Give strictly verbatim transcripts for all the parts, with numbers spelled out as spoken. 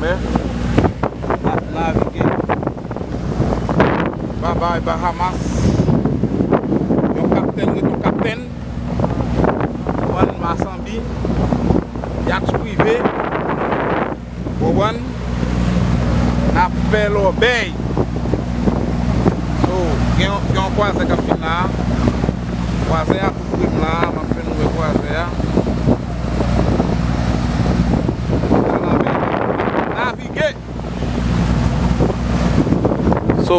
N ap navige. Babay Bahamas. Yon kaptèn ret yon kaptèn. Konprann, Masanbi. Yatch prive. Konprann? N ap fè lòbèy. So, gen, gen yon kwazè k ap vin la. Kwazè a tou pre m la. M ap fè nou wè kwazè a. Nan lanmè. Navige! So,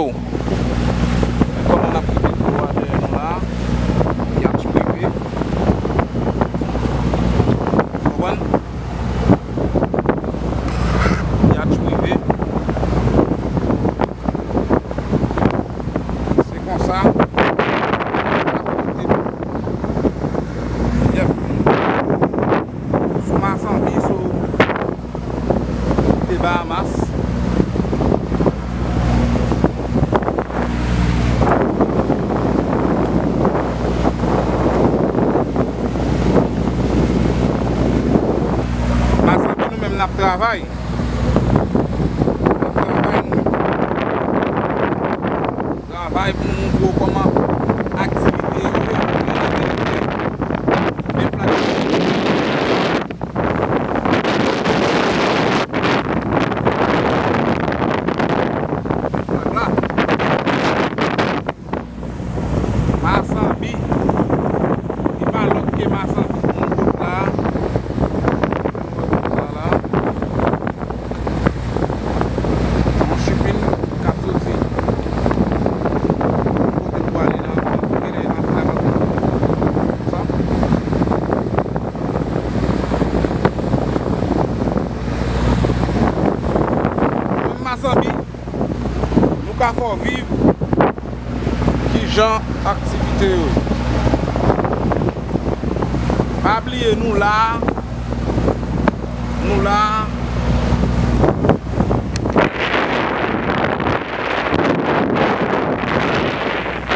men kòman n ap kite dlo a dèyè nou la. Yatch prive. Konprann? Yatch prive. Se konsa. Yep. Sou Masanbi, sou te Bahamas. Masanbi, nou menm n ap travay. N ap travay nou menm. Travay pou nou montre w kòman aktivite yo ye, kòman aktivite. Men flag la. Men flag la. Masanbi. Li pa lòt ke Masanbi. Moun bout la. Fè nou wè konsa la. Yon chipin k ap soti kote l pwale nan, kote l antre nan bal konsa. Menm Masanbi, nou ka fè w viv kijan aktivite yo ye. Pa bliye nou la, nou la.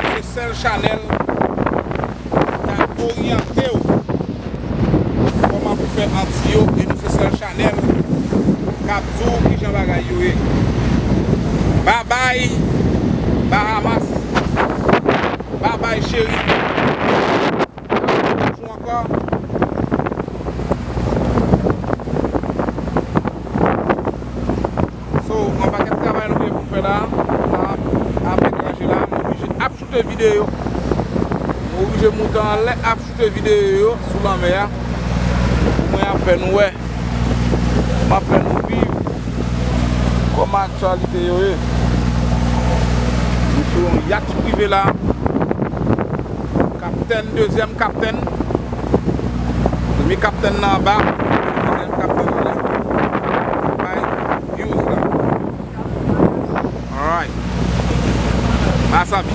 Se sèl chanèl k ap oryante w kòman pou fè Anti yo, e nou se sèl chanèl k ap di w kijan bagay yo ye. Babay Bahamas. Babay cheri. N ap fè yon jou ankò. So, yon pakèt travay nou gen pou fè la. Nan apre ranje la, m oblije ap choute videyo. M oblije moute anlè ap choute videyo yo sou lanmè a. Pou mwen ap fè nou wè. M ap fè nou viv kòman aktyalite yo ye. Nou sou yon yatch prive la. Kaptèn, dezyèm kaptèn. Premye kaptèn nan anba. Dezyèm kaptèn anlè. Bay Hughes la. Alright. Masanbi.